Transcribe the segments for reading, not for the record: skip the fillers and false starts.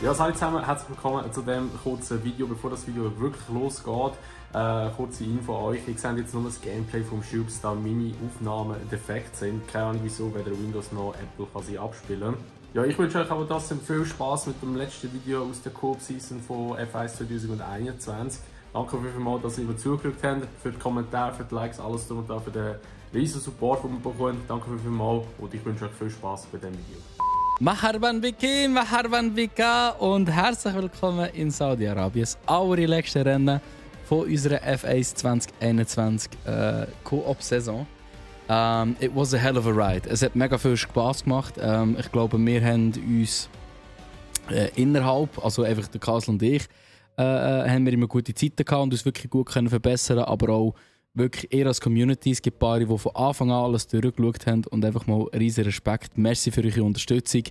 Ja, hallo zusammen, herzlich willkommen zu diesem kurzen Video. Bevor das Video wirklich losgeht, kurze Info an euch. Ich sehe jetzt nur das Gameplay vom Shubes, da meine Aufnahmen defekt sind. Keine Ahnung wieso, weder Windows noch Apple kann sie abspielen. Ja, ich wünsche euch aber trotzdem viel Spaß mit dem letzten Video aus der Coop-Season von F1 2021. Danke vielmals, dass ihr zugeschaut habt, für die Kommentare, für die Likes, alles drum und dran, für den riesen Support, den wir bekommen. Danke vielmals und ich wünsche euch viel Spaß bei diesem Video. Marhaban Bikin, Marhaban Bika und herzlich willkommen in Saudi-Arabien. Das allerletzte Rennen von unserer F1 2021 Co-op-Saison. It was a hell of a ride. Es hat mega viel Spass gemacht. Ich glaube, wir haben uns innerhalb, also einfach der Kasel und ich, haben wir immer gute Zeiten gehabt und uns wirklich gut können verbessern, aber auch wirklich eher als Community. Es gibt Paare, die von Anfang an alles durchgeschaut haben und einfach mal riesen Respekt. Merci für eure Unterstützung.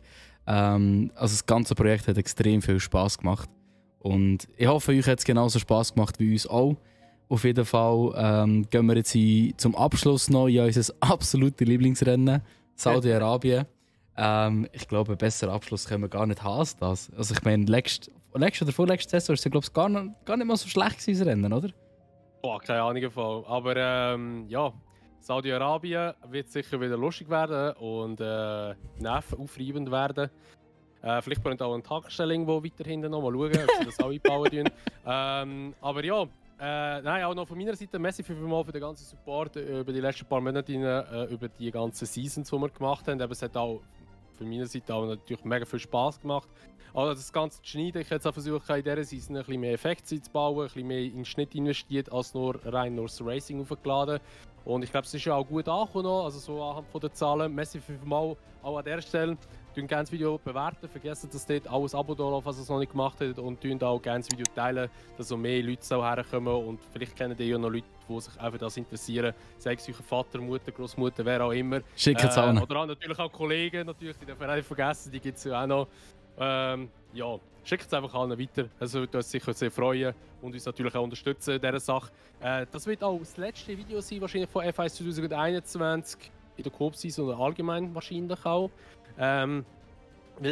Also das ganze Projekt hat extrem viel Spass gemacht. Und ich hoffe, euch hat es genauso Spass gemacht wie uns auch. Auf jeden Fall gehen wir jetzt zum Abschluss noch in unser absolutes Lieblingsrennen, Saudi-Arabien. Ich glaube, einen besseren Abschluss können wir gar nicht haben als das. Also ich meine, letzte oder vorletzte Saison war es, glaube ich, gar nicht mal so schlecht gewesen, das Rennen, oder? Boah, keine Ahnung davon. Aber ja, Saudi-Arabien wird sicher wieder lustig werden und nervenaufreibend werden. Vielleicht brennt auch eine Tankstelle, die weiter hinten noch mal schauen, ob sie das auch einbauen tun. Aber ja, nein, auch noch von meiner Seite, merci vielmals für den ganzen Support über die letzten paar Monate, über die ganzen Seasons, die wir gemacht haben. Aber es hat auch von meiner Seite auch natürlich mega viel Spass gemacht. Also das Ganze zu schneiden, ich habe versucht, in dieser Season ein bisschen mehr Effekte zu bauen, ein bisschen mehr in den Schnitt investiert, als nur das Racing aufgeladen. Und ich glaube, es ist ja auch gut angekommen, also so anhand von den Zahlen. Merci vielmals auch an dieser Stelle. Gerne das Video bewerten, vergessen, dass dort alles Abo da läuft, was ihr es noch nicht gemacht habt. Und auch gerne das Video teilen, dass so mehr Leute herkommen. Und vielleicht kennen ihr ja noch Leute, die sich auch für das interessieren. Sei es euer Vater, Mutter, Großmutter, wer auch immer. Schickt es an. Oder auch natürlich auch Kollegen, natürlich, die dürfen wir nicht vergessen, die gibt es ja auch noch. Ja, schickt es einfach allen weiter. Es würde uns sicher sehr freuen und uns natürlich auch unterstützen in dieser Sache. Das wird auch das letzte Video sein, wahrscheinlich von F1 2021 in der Coop-Season oder allgemein wahrscheinlich auch. Weil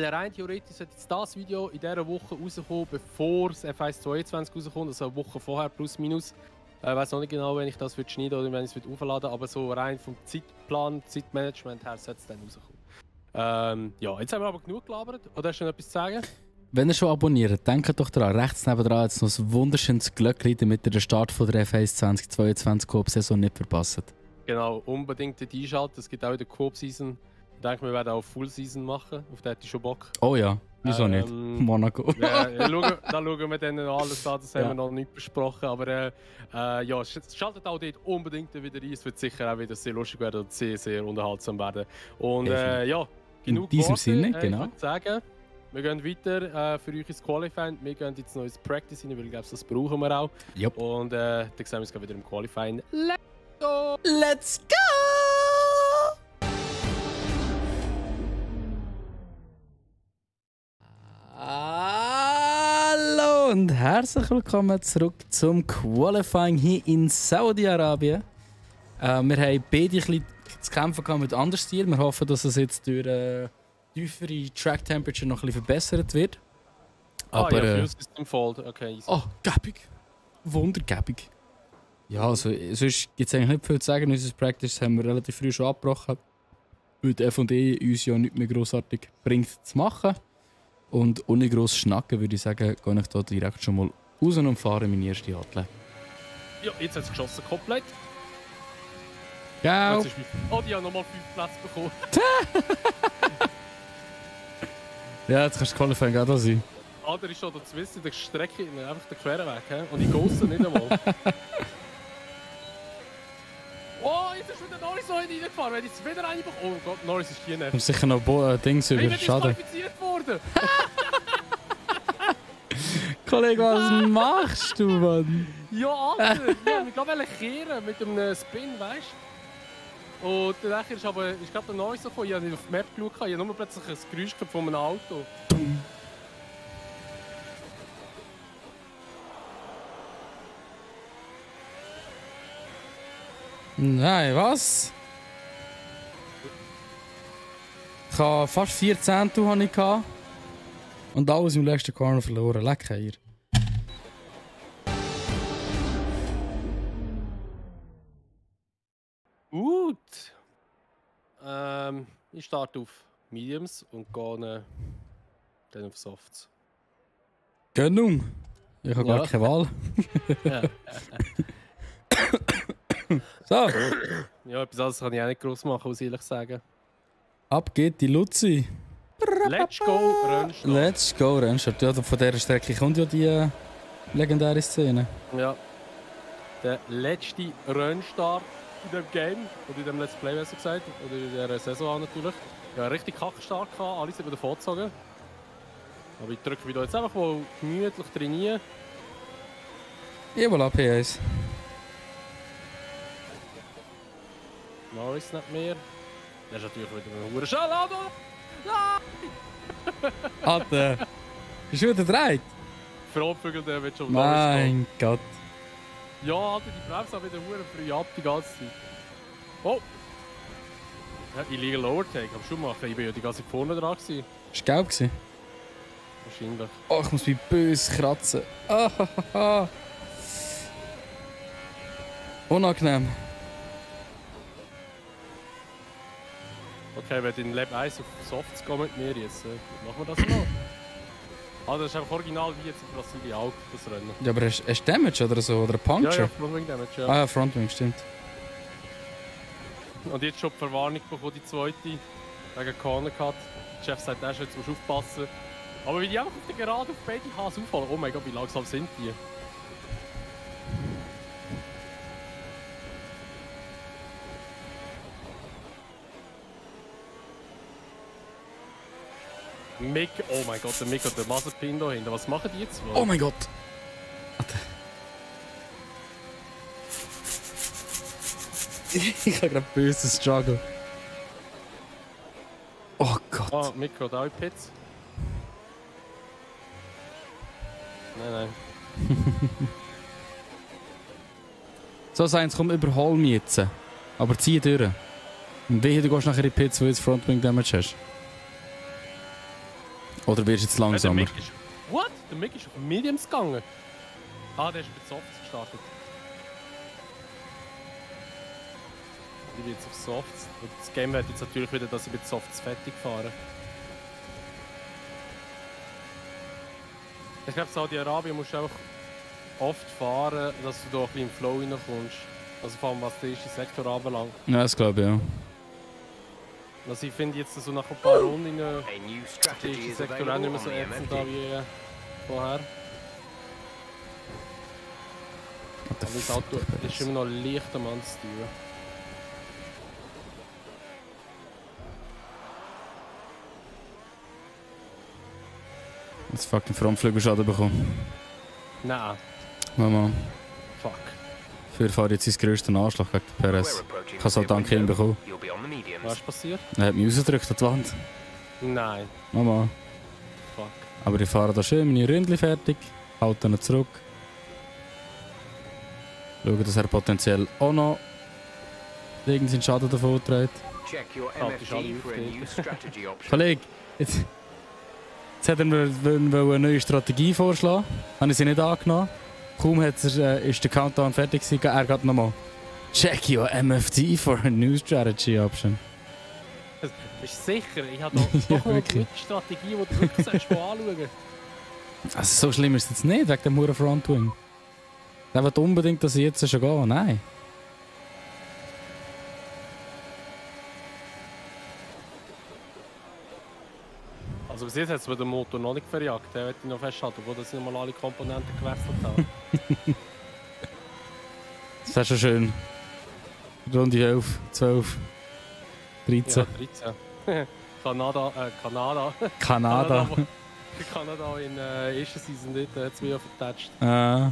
rein theoretisch sollte jetzt das Video in dieser Woche rauskommen, bevor das F1 22 rauskommt, also eine Woche vorher plus minus. Ich weiß noch nicht genau, wenn ich das schneiden oder wenn ich es aufladen, aber so rein vom Zeitplan, Zeitmanagement her sollte es dann rauskommen. Ja, jetzt haben wir aber genug gelabert. Oder hast du noch etwas zu sagen? Wenn ihr schon abonniert, denkt doch daran, rechts nebenan jetzt noch ein wunderschönes Glöckchen, damit ihr den Start von der F1 2022 Coop-Saison nicht verpasst. Genau, unbedingt einschalten. Es gibt auch in der Coop-Season. Ich denke, wir werden auch Full-Season machen. Auf das hätte ich schon Bock. Oh ja, wieso nicht? Monaco. Da schauen wir dann alles an, das haben wir noch nicht besprochen. Aber ja, schaltet auch dort unbedingt wieder rein. Es wird sicher auch wieder sehr lustig werden und sehr, sehr unterhaltsam werden. Und ja, genug in diesem Worte, Sinne, genau. Ich würde sagen, wir gehen weiter für euch ins Qualifying. Wir gehen jetzt noch ins Practice rein, weil ich glaube, das brauchen wir auch. Yep. Und dann sehen wir uns wieder im Qualifying. Let's go! Let's go! Hallo und herzlich willkommen zurück zum Qualifying hier in Saudi-Arabien. Wir haben beide ein bisschen zu kämpfen mit Understeer. Wir hoffen, dass es jetzt durch tiefere Track Temperature noch ein bisschen verbessert wird. Aber ja, Fuel System Fault. Okay, easy. Oh, gäbig. Wundergäbig. Ja, also sonst gibt es eigentlich nicht viel zu sagen. Unser Practice haben wir relativ früh schon abgebrochen. Weil die F&E uns ja nicht mehr grossartig bringt zu machen. Und ohne gross schnacken würde ich sagen, gehe ich hier direkt schon mal raus und fahre meine erste Adler. Ja, jetzt hat es geschossen, komplett. Ciao! Oh, die haben nochmal 5 Plätze bekommen. Ja, jetzt kannst du Qualifying auch da sein. Ader ist schon da zu wissen, der Strecke, einfach den queren Weg. He? Und ich ghoste nicht einmal. Oh, jetzt ist wieder Norris so reingefahren. Wenn ich jetzt wieder reinbekomme. Oh Gott, Norris ist hier nicht. Kommt sicher noch Dings über. Ich bin Schade. disqualifiziert worden. Kollege, was machst du, Mann? Ja, Alter. Ich wollte kehren mit einem Spin, weißt du? Und dann ist gerade der Norris so gekommen. Ich habe nicht auf die Map geschaut. Ich habe nur plötzlich ein Geräusch von einem Auto. Nein, was? Ich hatte fast 14 habe ich. Und alles im letzten Corner verloren. Leck Eier. Gut. Ich starte auf Mediums und gehe dann auf Softs. Gönnung. Ich habe gar keine Wahl. Ja. So, Ja, etwas anderes kann ich auch nicht groß machen, muss ich ehrlich sagen. ab geht die Luzi. Let's go, Rennstart. Let's go, Rennstart. Ja, von dieser Strecke kommt ja die legendäre Szene. Ja. Der letzte Rennstart in dem Game, oder in dem Let's Play besser gesagt, oder in dieser Saison auch natürlich. Ja, richtig kackstark gehabt, alles über den vorgezogen. Aber ich drücke wieder jetzt einfach mal gemütlich trainieren. Ja, voilà, P1. Norris nicht mehr. Der ist natürlich wieder ein hoher Schal. Alter. Bist du wieder gedreht? Frohvögel, der wird schon Norris Mein Gott. gehen. Ja, Alter, die bremst auch wieder hure früh ab die ganze Zeit. Oh! Ja, illegal Overtake, aber schon machen. Ich bin ja die ganze Zeit vorne dran gewesen. Ist gelb gewesen? Wahrscheinlich. Oh, ich muss mich böse kratzen. Ah, unangenehm. Okay, wenn in Lab 1 auf Softs gehen mit mir jetzt, machen wir das noch. Ah, das ist einfach original wie jetzt in Brasilien auch, das Rennen. Ja, aber hast du Damage oder so? Oder Puncture? Ja, ja, Frontwing Damage, ja. Ah ja, Frontwing, stimmt. Und jetzt schon die Verwarnung bekommen, die zweite, wegen Corner Cut. Der Chef sagt, jetzt musst du aufpassen. Aber wie die einfach auf der Gerade auf beide Hs auffallen, oh mein Gott, wie langsam sind die? Mick, oh mein Gott, der Mick und der Mazepin da hinten, was machen die jetzt? Oh mein Gott! Warte. Ich habe gerade böse Struggle. Oh Gott. Ah, Mick hat auch in Pits. Nein. So, Sainz, komm, überhol mich jetzt. Aber zieh durch. Und wehe, du gehst nachher in die Pits, wo du jetzt Frontwing Damage hast. Oder wirst du jetzt langsamer? Der Mick ist, what? Der Mick ist auf Mediums gegangen. Ah, der ist mit Softs gestartet. Ich bin jetzt auf Softs. Und das Game wird jetzt natürlich wieder, dass ich mit Softs fertig fahre. Ich glaube, Saudi-Arabien musst du auch oft fahren, dass du da ein bisschen im Flow reinkommst. Also vor allem was den ersten Sektor anbelangt. Ja, das glaube ich, ja. Also ich finde jetzt so nach ein paar Runden der erste Sektor auch nicht mehr so ätzend da wie vorher. What the Aber das fuck? Auto ist immer noch leicht am Ansteuern. Jetzt fucking Frontflügelschaden bekommen. Nein, Mama. fuck. Für fahre jetzt sein grössten Anschlag gegen Perez. Ich habe es halt dank ihm bekommen. Was ist passiert? Er hat mich rausgedrückt an die Wand. Nein, Mama. fuck. Aber ich fahre da schön meine Ründchen fertig, halte ihn zurück. Schaue, dass er potenziell auch noch irgendeinen Schaden davon trägt. Kollege, jetzt hat er mir eine neue Strategie vorschlagen. Habe ich sie nicht angenommen. Kaum ist der Countdown fertig gewesen, er geht nochmal. Check your MFT for a new strategy option. Bist du sicher? Ich habe doch Ja, noch eine wirklich. gute Strategie, die du wirklich solltest anschauen. Also so schlimm ist es jetzt nicht, wegen dem Huren Frontwing. Der will unbedingt, dass ich jetzt schon gehe. Nein. Also bis jetzt hat es mir den Motor noch nicht verjagt. Der wird ich noch festhalten, obwohl ich nochmal alle Komponenten gewechselt habe. Das wäre schon schön. Runde 11, 12, 13. Ja, 13. Kanada. Kanada. Kanada in erster Season dort hat es mich ja vertatscht. Ah,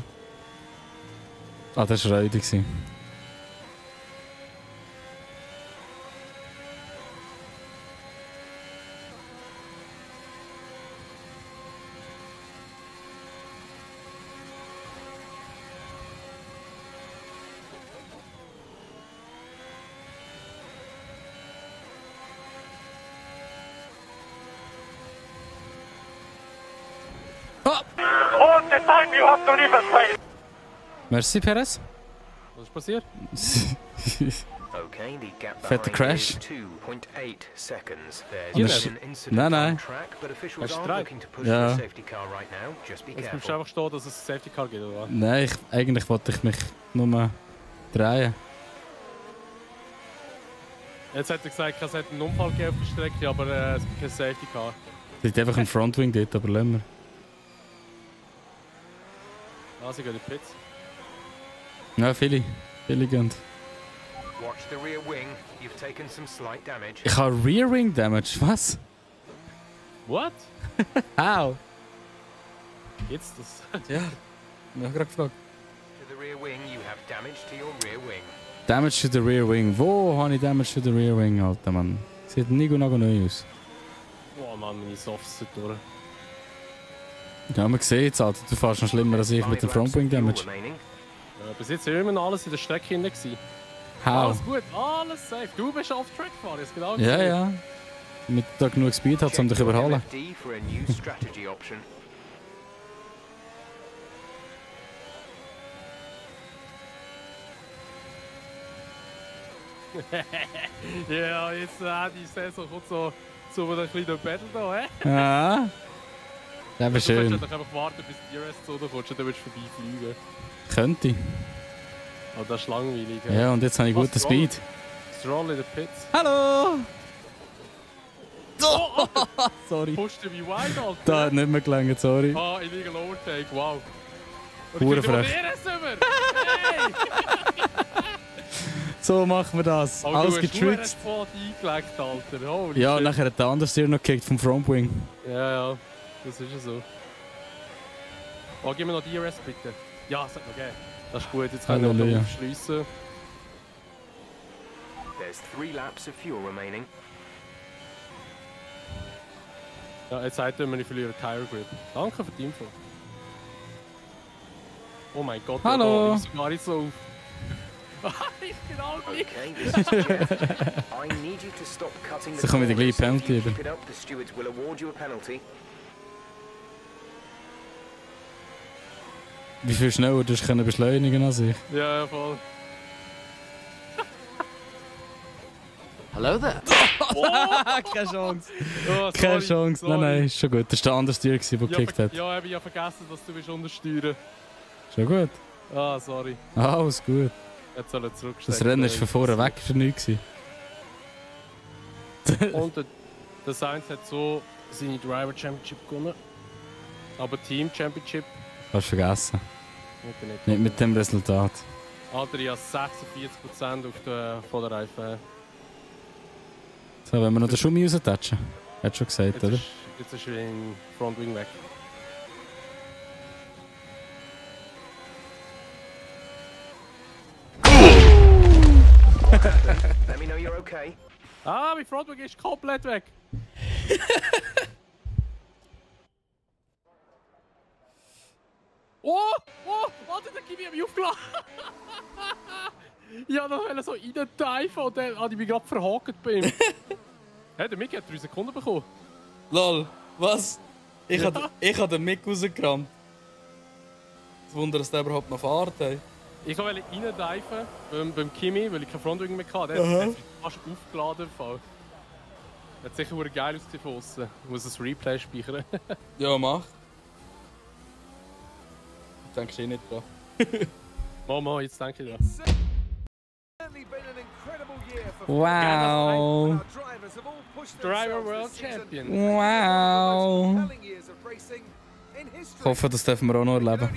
das war räudig. At the time you have to leave us, please. Merci, Perez. Was ist passiert? Okay, the gap Fetter behind Crash. is 2.8 seconds. There's Yes. an incident Nein, nein. on track, but officials Hast du aren't drei? looking to push Ja. for a safety car right now. Just be Jetzt bleibst du careful. einfach stehen, dass es ein Safety Car gibt, oder was? Nein, eigentlich wollte ich mich nur drehen. Jetzt hat er gesagt, es hätte einen Unfall gegeben auf der Strecke, aber es gibt kein Safety Car. Es liegt einfach ein Frontwing dort, aber lassen wir. Also ich gehe in die Pits. Ja, viele gehen. Watch the rear wing. You've taken some slight damage. Ich habe Rear Wing Damage, was? What? Au! Gibt's das? Ja, ich habe gerade gefragt. To the rear wing, you have damage to your rear wing. Damage to the Rear Wing. Wo habe ich Damage to the Rear Wing, Alter Mann? Sieht nie gut neu aus. Boah Mann, meine Softs sind durch. Ja, man sieht es, Alter. Du fährst noch schlimmer als ich mit dem 5 laps Frontwing of fuel Damage. remaining. Bis jetzt ist immer noch alles in der Strecke hinten gewesen. How? Alles gut, alles safe. Du bist off-track gefahren, ist genau Ja, gesehen. ja. Damit du da genug Speed hast, um Check dich your überholen. MFD for a new strategy option. Ja, jetzt die Saison kommt so zu einem kleinen Battle da, hä? Ja. Das wäre Du schön. kannst doch einfach warten, bis die DRS-Zone kommt und dann willst du vorbeifliegen. Könnte. Aber das ist langweilig. Ja, und jetzt habe ich Was, guten Stroll? Speed. Stroll in den Pits. Hallo! Oh, Alter, Sorry. pusht du wie wide, Alter. Da hat nicht mehr gelangt, sorry. Ah, illegal Overtake, wow. Und Hure ich krieg noch frech. DRS über. Hey! So machen wir das. Aber Alles du hast getrickst. Spot eingelegt, Alter. Holy Ja, und shit. nachher hat der andere Steer noch gekickt vom Frontwing. Ja, das ist ja so. Oh, gib mir noch DRS bitte. Ja, sag mal, gell. Das ist gut, jetzt können wir Halleluja. noch aufschliessen. There's 3 laps of fuel remaining. Ja, jetzt sagt er mir, ich verliere Tire Grip. Danke für die Info. Oh mein Gott, Hallo. ich bin gar nicht so auf. Ich bin auch nicht. Okay, this is Jeff. I need you to stop cutting the So kommen wir die corners. gleiche If you Penalty keep it up, the stewards will award you a penalty. Wie viel schneller du können beschleunigen als ich. Ja, voll. Hello there. Keine Chance. Ja, Keine sorry, Chance. sorry. Nein, ist schon gut. Das war der andere Steer, der gekickt hat. Ja, ich habe vergessen, dass du bist untersteuern. Schon gut. Ah, sorry. Alles gut. Jetzt soll er zurückstecken. Das Rennen war von vorne weg für nichts. Und der Sainz hat so seine Driver Championship gewonnen. Aber Team Championship Hast du vergessen. hat er nicht. Nicht mit dem Resultat. Alter, ich habe 46% von der Reifen. So, wenn wir noch den Schumi raustatschen. Hat schon gesagt, oder? Jetzt ist er im Frontwing weg. Let me know you're okay. Ah, mein Frontwing ist komplett weg. Oh, warte, der Kimi hat mich aufgeladen. Ich wollte noch so reinteifen und dann habe ich mich gerade verhakt bei ihm. Hey, der Mick hat 3 Sekunden bekommen. Lol, was? Ich Ja. hab den Mick rausgerammt. Das Wunder, dass der überhaupt noch fährt. Ey. Ich wollte reinteifen beim Kimi, weil ich kein Frontwing mehr hatte. Der hat sich fast aufgeladen. Im Fall. Hat sicher verdammt geil ausgesehen von aussen. Ich muss das Replay speichern. Ja, mach. Du denkst eh nicht dran. Mama, jetzt denke ich dran. Wow. Driver World Champion. Wow. Ich hoffe, das dürfen wir auch noch erleben.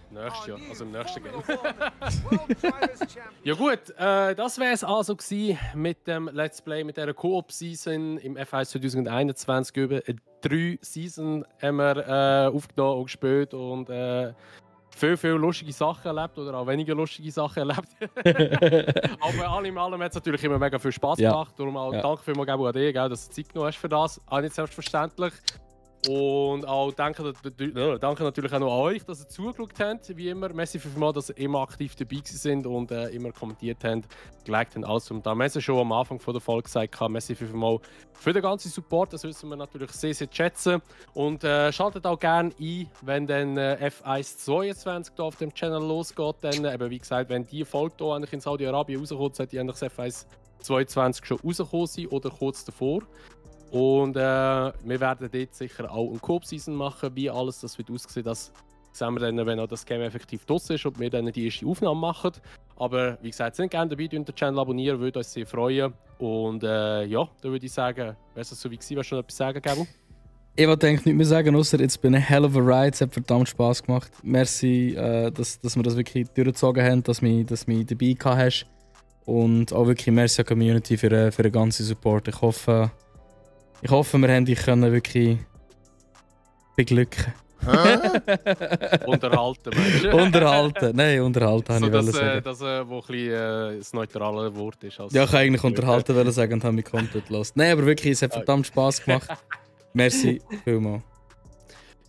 Nächstes Jahr, also im nächsten Game. Ja gut, das wäre es also gewesen mit dem Let's Play, mit dieser Koop-Season im F1 2021. Über 3 Season haben wir aufgenommen und gespielt und viel lustige Sachen erlebt oder auch weniger lustige Sachen erlebt. Aber allem in allem hat es natürlich immer mega viel Spaß Ja. gemacht. Darum auch Ja. danke vielmals Gabu an dich, gell, dass du Zeit genommen hast für das. Auch nicht selbstverständlich. Und auch danke natürlich auch noch an euch, dass ihr zugeschaut habt. Wie immer, merci vielmals, dass ihr immer aktiv dabei sind und immer kommentiert habt, geliked habt, alles und da. Wir haben schon am Anfang von der Folge gesagt, merci vielmals für den ganzen Support. Das wissen wir natürlich sehr, sehr schätzen. Und schaltet auch gerne ein, wenn dann F1 22 hier auf dem Channel losgeht. Dann, eben, wie gesagt, wenn die Folge hier eigentlich in Saudi-Arabien rauskommt, sollte eigentlich das F1 22 schon rausgekommen sein oder kurz davor. Und wir werden dort sicher auch eine Coop-Season machen, wie alles das wird aussehen. Das sehen wir dann, wenn auch das Game effektiv draussen ist und wir dann die erste Aufnahme machen. Aber wie gesagt, sind gerne dabei, den Channel abonnieren, würde uns sehr freuen. Und ja, dann würde ich sagen, wäre es so wie gewesen, willst du noch etwas sagen, Gabo? Ich wollte eigentlich nicht mehr sagen, außer jetzt bin ich hell of a ride, es hat verdammt Spass gemacht. Merci, dass wir das wirklich durchgezogen haben, dass du mich dabei gehabt hast. Und auch wirklich merci an die Community für den ganzen Support. Ich hoffe, wir haben dich können wirklich beglücken. Unterhalten, meinst du? Unterhalten habe so, ich dass, sagen. das, wo ein bisschen das neutrale Wort ist. Ja, ich kann eigentlich unterhalten wollen sagen und habe mich komplett los. Nein, aber wirklich, es hat verdammt Spass gemacht. Merci vielmals.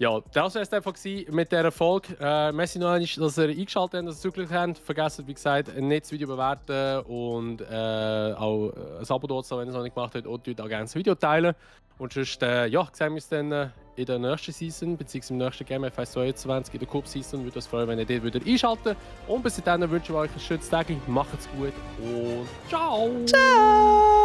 Ja, das war es einfach mit dieser Folge. Merci noch einmal, dass ihr eingeschaltet habt, dass ihr zugehört habt. Vergesst, wie gesagt, ein nettes Video bewerten und auch ein Abo dort, wenn ihr es noch nicht gemacht habt, und auch gerne das Video teilen. Und sonst ja, sehen wir uns dann in der nächsten Season, beziehungsweise im nächsten Game F1 22 in der Cup-Season. Würde uns freuen, wenn ihr dort wieder einschaltet. Und bis dahin wünschen wir euch einen schönen Tag. Macht's gut und ciao! Ciao!